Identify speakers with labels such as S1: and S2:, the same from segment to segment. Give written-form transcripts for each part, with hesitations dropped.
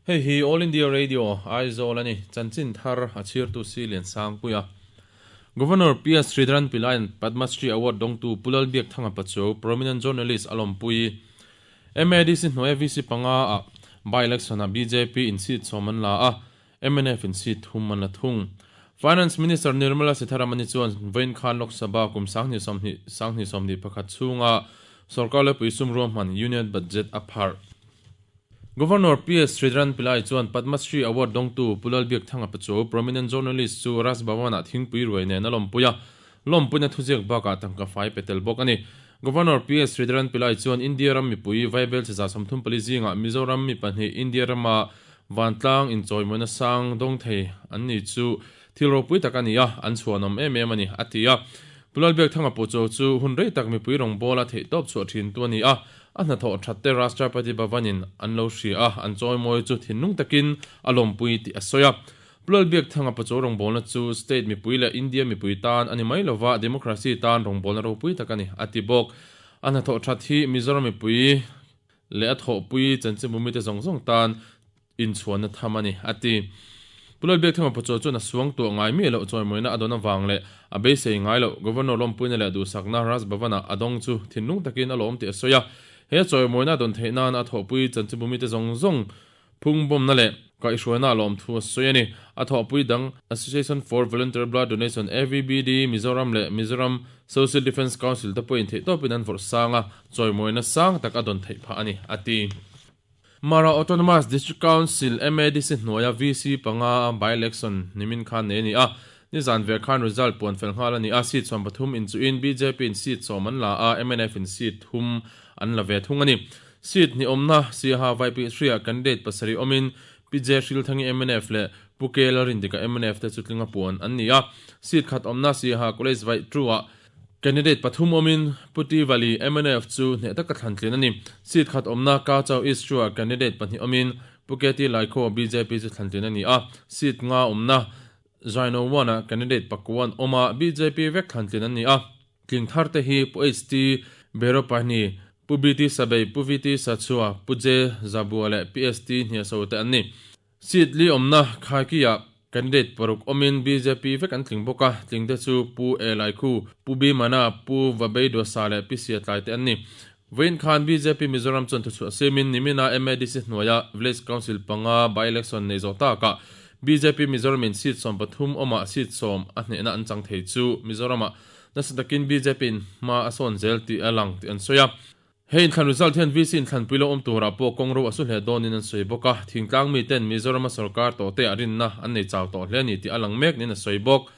S1: Hei hi All India Radio, Aizawl a ni. Chanchin thar a chhirtu si Liansangpuia. Governor PS Sridharan Pillai-a'n Padma Shri Award dawngtu Pu Lalbiakthanga Pachuau, prominent journalist a lawmpui. MADC hnuaia VC panga ah by-election ah bjp in seat sawm an la a, mnf in seat thum an la thung. Finance Minister Nirmala Sitharaman-i chuan vawiin khan Lok Sabha kum 2020, 2021 chhunga sorkar lepui sum ruahman Union Budget a pharh. Governor PS Sridharan Pillai chuan Padma Shri Award dawngtu Pu Lalbiakthanga Pachuau, prominent journalist chu Raj Bhavan-ah thingpui ruai nen a lawmpui a, lawmpuina thuziak bakah tangka fai pe tel bawk a ni. Governor PS Sridharan Pillai chuan India ram mipui vaibel chi 34 zingah Mizoram mi pahnih India rama vantlang inchawimawina sang dawng thei an ni chu thil ropui tak a ni a, an chhuanawm em em a ni, a ti a. Pu Lalbiakthanga Pachuau chu hun rei tak mipui rawngbawla theihtawp chhuah thintu a ni a, A hnathawh that te Rashtrapati Bhavan in an lo hria a, an chawimawi chu thinlung takin a lawmpui tih a sawi a. Pu Lalbiakthanga Pachuau rawngbawlna chu state mipui leh India mipui tan a ni mai lova, democracy tan rawngbawlna ropui tak a ni, a ti bawk. A hnathawh that hi Mizoram mipui leh a thawhpui chanchinbu mite zawng zawng tan inchhuanna tham a ni, a ti. Pu Lalbiakthanga Pachuau chuan a suang tuah ngai miah loh chawimawina a dawn avang leh a beisei ngai loh Governor lawmpuina leh duhsakna Raj Bhavan-ah a dawng chu thinlung takin a lawm tih a sawi a. He chawimawina a dawn theih nan a thawhpui chanchinbumite zawng zawng phungbawmna leh kaihhruaina a lawm thu a sawi a ni. A thawhpui dang Association for Voluntary Blood Donation, AVBD, Mizoram leh Mizoram Social Defence Council te pawhin theihtawpin an vawrh sang a, chawimawina sang tak a dawn theih phah a ni, a ti. Mara Autonomous District Council, MADC, hnuaia VC panga by-election nimin khan nei a ni a. Nizan ve khan result puan fel nghal a ni a, seat 13 inchuhin bjp in seat sawm an la a, mnf in seat thum an la ve thung a ni. Seat hnih awmna Siaha Vaipi Hria candidate pasarih awmin Pi J Hrilthangi mnf leh Pu K Lalrindika mnf te chu tlinga puan an ni a. Seat khat awmna Siaha College Vaih True-ah Candidate pathum awmin Pu T Vali, mnf, chu hneh taka thlan tlin a ni. Seat khat awmna Ka Chau East True-ah candidate pahnih awmin Pu KT Laikhaw, bjp, chu thlan tlin a ni a. Seat nga awmna Zaino One-ah candidate pakuan awm a, bjp vek thlan tlin an ni a. Tling thar te hi Pu HT Beropahni, Pu BT Sabei, Pu VT Sachua, Pu J Zabua leh Pi ST Hniaso te an ni. Seat li awmna Khaiki-ah candidate paruk awmin bjp vek an tling bawk a, tlingte chu Pu A Laikhu, Pu B Mana, Pu Vabei Duasa leh Pi Sia Tlai te an ni. Vawiin khan bjp Mizoram chuan thuchhuah siamin nimina MADC hnuaia Village Council panga by-election nei zawh takah bjp Mizoramin seat 13 awmah seat sawm a hnehna an chang thei chu Mizoramah nasa takin bjp in hma a sawn zel tih a lang tih an sawi a. Hei inthlan result hian VC inthlanpui lo awm turah pawh kawng ro a su hle dawnin an sawi bawk a, thingtlang miten Mizorama sorkar tawhte ah rinna an nei chau tawh hle a ni tih a lang mek niin a sawi bawk.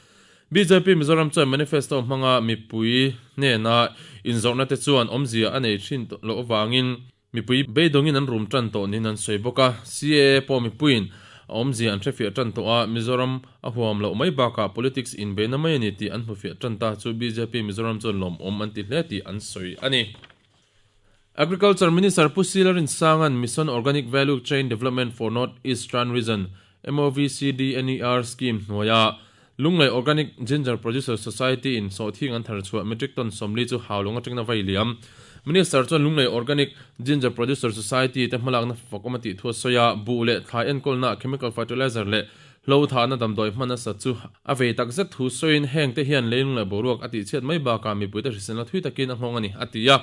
S1: Bjp Mizoram chuan manifesto hmanga mipui hnena inzawrhna te chuan awmzia a nei thin loh avangin mipui beidawngin an rum tan tawh niin an sawi bawk a, CAA pawh mipuiin a awmzia an hrefiah tan tawh a, Mizoram a huam loh mai bakah politics inbeihna mai a ni tih an hmufiah tan ta chu bjp Mizoram chuan lawmawm an ti hle tih an sawi a ni. Agriculture Minister Pu Sila Rinsanga'n Mission Organic Value Chain Development for North Eastern Region, MOVCDNER, scheme hnuaia Lunglei Organic Ginger Producer Society in sawhthing an thar chhuah metric ton 40 chu haulawng atangin a vai liam. Minister chuan Lunglei Organic Ginger Producer Society te hmalakna fak awm a tih thu a sawi a, buh leh thlai enkawlnaah chemical fertilizer leh hlo thahna damdawi hman a sa chu a vei takzet thu sawiin heng te hian leilung leh boruak a tihchhiat mai bakah mipuite hriselna thui takin a nghawng a ni, a ti a.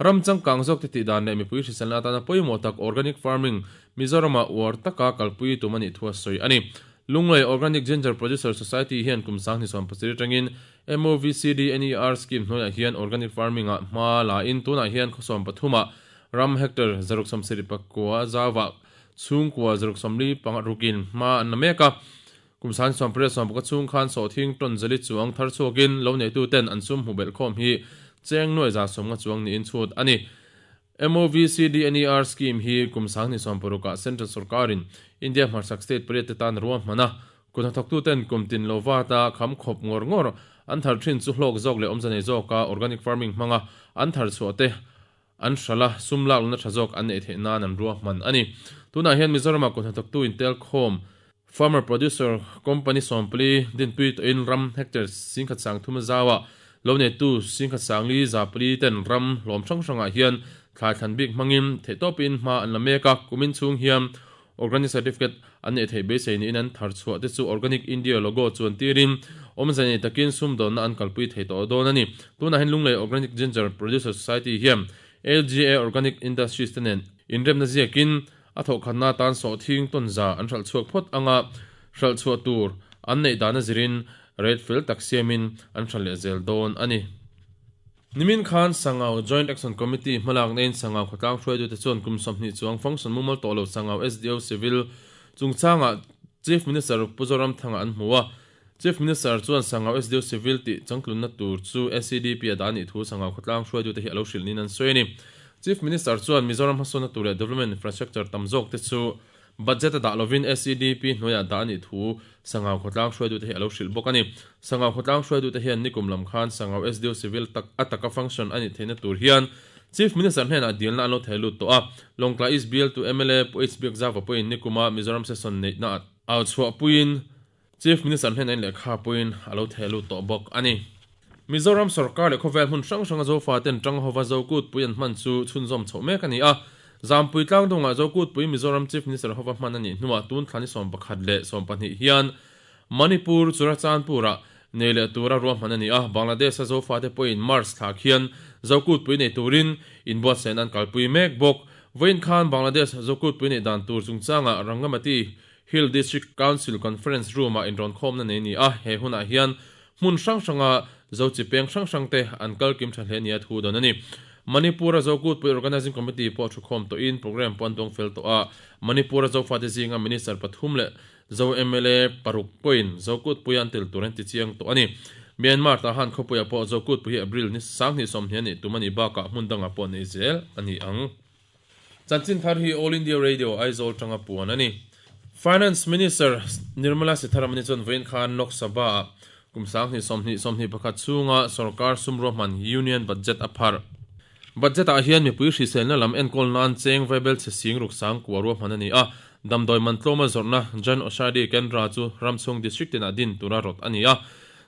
S1: Ram changkang zawk te tih dan leh mipui hriselna atana pawimawh tak organic farming Mizoramah uar taka kalpui tum a nih thu a sawi a ni. Lunglei Organic Ginger Producer Society hian kum 2017 atangin MOVCDNER scheme hnuaiah hian organic farming-ah hma la in tunah hian khaw 13 ah ram hectare 179 zauvah chhungkua 146 rukin hma an la mek a. Kum 2086 chhung khan sawhthing tawn zali chuang thar chhuakin lo neituten an sum hmu belhkhawm hi cheng nuai 150 chuang niin chhut a ni. MOVCDNER scheme hi kum 2016 ah Central sorkarin India hmarchhak state pariat te tan ruahman a, kut hnathawktuten kum tin lo vata kham khawp ngawr ngawr an thar thin chu hlawk zawk leh awmze nei zawka organic farming hmanga an thar chhuah te an hralh a, sum lak luna tha zawk an neih theih nan an ruahman a ni. Tunah hian Mizoramah kut hnathawktu intelkhawm Farmer Producer Company 40 dinpui tawhin ram hectare 10,300 zauah lo neitu 10,404 ten ram hlawm hrang hrangah hian thlai thlan bik hmangin theihtawpin hma an la mek a, kumin chhung hian Organic Certificate an neih theih beisei niin an thar chhuah te chu Organic India logo chuan tirin awmze nei takin sumdawnna an kalpui thei tawh dawn a ni. Tunah hian Lunglei Organic Ginger Producer Society hian LGA Organic Industries te nen inremna ziakin a thawhkhatna atan sawhthing tawn za an hralh chhuak phawt anga hralh chhuah tur an neih dana zirin rate fel tak siamin an hralh leh zel dawn a ni. Nimin khan Sangau Joint Action Committee hmalak neiin Sangau khawtlang hruaitute chuan kum 20 chuang function mumal tawh lo Sangau SDO Civil chungchangah Chief Minister Pu Zoramthanga an hmu a. Chief Minister chuan Sangau SDO Civil tih changtlunna tur chu SEDP a dah anih thu Sangau khawtlang hruaitute hi a lo hrilh niin an sawi a ni. Chief Minister chuan Mizoram hmasawnna tur leh development infrastructure tam zawk te chu Budget a dah lovin SEDP hnuaiah dah a nih thu Sangau khawtlang hruaitute hi a lo hrilh bawk a ni. Sangau khawtlang hruaitute hian nikum lam khan Sangau SDO Civil tak a taka function a nih theihna tur hian Chief Minister hnenah dilna an lo thei lut tawh a. Lawngtlai East bialtu mla Pu H Biakzauva pawhin nikuma Mizoram Session neihna au chhuahpuiin Chief Minister hnenah in lehkha pawhin a lo thei lut tawh bawk a ni. Mizoram sorkar leh khawvel hmun hrang hranga Zofaten Tanghova Zokutpui an hman chu chhunzawm chhoh mek a ni a. Zampui tlangdungah Zokutpui Mizoram Chief Minister hova hman a nih hnuah tun thla ni 11 leh 20 hian Manipur Churachandpur-ah nei leh tura ruahman a ni a. Bangladesh-a Zofate pawhin March thla khian Zokutpui nei turin inbuatsaihna an kalpui mek bawk. Vawiin khan Bangladesh Zokutpui neih dan tur chungchangah Rangamati Hill District Council Conference Room-ah inrawnkhawmna nei a ni a. He hunah hian Hmun hrang hranga Zo chi peng hrang hrang te an kal kim tha hle nia thu dawn a ni. Manipur-a Zokutpui Organising Committee pawh thukhawm tawhin programme pawh an dawng fel tawh a. Manipur-a Zofate zinga Minister pathum leh Zo mla paruk pawhin Zokutpui an tel tur an ti chiang tawh a ni. Myanmar Tahan khawpuiah pawh Zokutpui hi April ni 2020 a nih tum a nih bakah hmun dangah pawh nei zel a ni ang. Chanchin thar hi All India Radio Aizawl tanga puan a ni. Finance Minister Nirmala Sitharaman chuan vawiin khan Lok Sabha-ah kum 2021 chhunga sorkar sum ruahman Union Budget a pharh. Budget-ah hian mipui hriselna lam enkawl nan cheng vaibel chhe sing ruk sang kua ruahman a ni a, damdawi man tlawma zawrhna Jan Aushadhi Kendra chu ramchhung district tinah din tura rawt a ni a.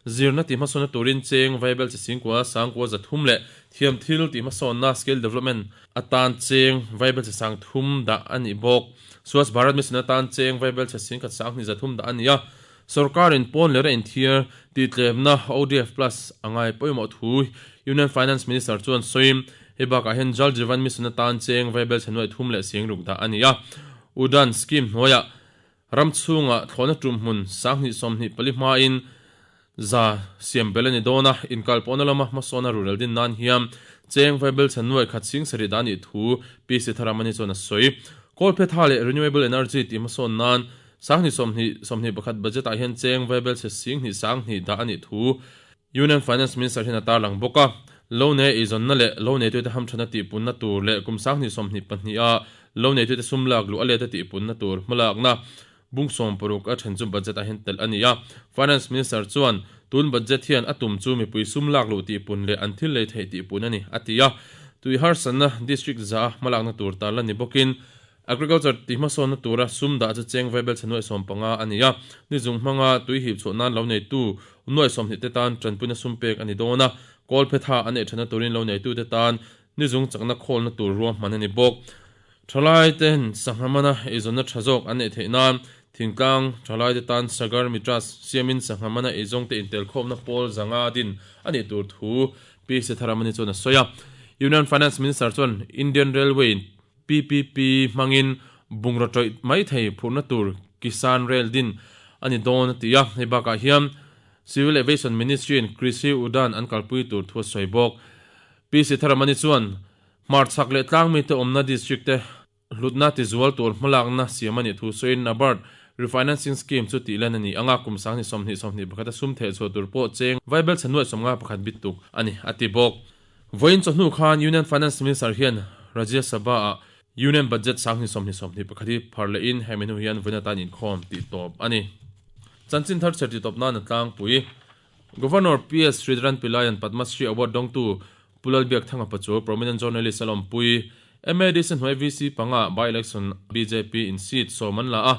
S1: Zirna tih hmasawnna turin cheng vaibel chhe sing kua sang kua 300 leh thiam thil tih hmasawnna skill development atan cheng vaibel chhe sang thum dah a nih bawk. Swachh Bharat Mission atan cheng vaibel chhe sing khat sang hnih 300 dah a ni a. Sorkarin pawn leh a inthiar tihtlêmna ODF Plus a ngai pawimawh thu Union Finance Minister chuan sawi. Hei bakah hian Jal Jeevan Mission atan cheng vaibel chhe nuai thum leh sing ruk dah a ni a. Udan Scheme hnuaiah Ram chhungah thlawhna tum hmun 2024 hmain za siam belh a ni dawn a, inkal pawhna lama hmasawna rurel din nan hian cheng vaibel chhan nuai khat sing sarih dah a nih thu Pi Sitharamani chuan a sawi. Kawlphetha leh Renewable Energy tih hmasawn nan 2021 budget ah hian cheng vaibel chhe sing hnih sang hnih dah a nih thu Union Finance Minister hian a tarlang bawk a, lo nei eizawnna leh lo neitute hamthatna tihpunna tur leh kum 2022 a lo neitute sum lak luh a let a tihpunna tur hmalakna bung 60 a then chu budget ah hian telh a ni a. Finance Minister chuan tun budget hian a tum chu mipui sum lak luh tihpun leh an thil lei theih tihpun a ni, a ti a. Tui harsatna district za a hmalakna tur tarlan ni bawkin Agriculture tih hmasawnna tura sum dah chu cheng vaibel chhe nuaih 15 a ni a, ni zung hmanga tui hip chhuah nan lo neitu nuaih 20 te tan tanpuina sum pek a ni dawn a, kawlphetha an ei thana turin lo neitute tan ni zung chakna khawlna tur ruahman a ni bawk. Thalai ten sangha mana eizawnna tha zawk an neih theih nan thingtlang thalai te tan Sagar Mitras siamin sangha mana eizawng te intelkhawmna pawl zanga din a nih tur thu Pi Sitharamani chuan a sawi a. Union Finance Minister chuan Indian Railway PPP hmangin bungraw tawih mai thei phurhna tur Kisan Rail din a ni dawn a ti a, hei bakah hian Civil Aviation Ministry in Krishi Udan an kalpui tur thu a sawi bawk. Pi Sitharamani chuan hmarchhak leh tlangmite awmna district te hlutna tizual tur hmalakna siam a nih thu sawiin NABARD Refinancing Scheme chu tih lan a ni ang a, kum 2021 a sum theh chhuah tur pawh cheng vaibel chhe nuaih 51 bit tuk a ni a ti bawk. Vawiin chawhnu khan Union Finance Minister hian Rajya Sabha-ah Union Budget 2021 hi phar lehin hemi hnu hian vawiin atan inkhawm tih tawp a ni. Chanchin thar chher tih tawp nan a tlangpui. Governor PS Sridharan Pillai-a'n Padma Shri Award dawngtu Pu Lalbiakthanga Pachuau prominent journalist a lawmpui. MADC hnuai VC panga by-election bjp in seat 10 an la a,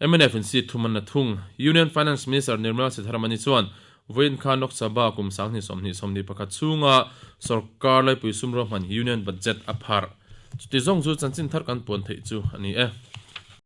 S1: Mnf in seat thum an la thung. Union Finance Minister Nirmala Sitharamani chuan vawiin khan Lok Sabha kum 2021 chhunga sorkar laipui sum ruahman Union Budget a pharh. Chuti zawng chu chanchin thar kan puan theih chu a ni e.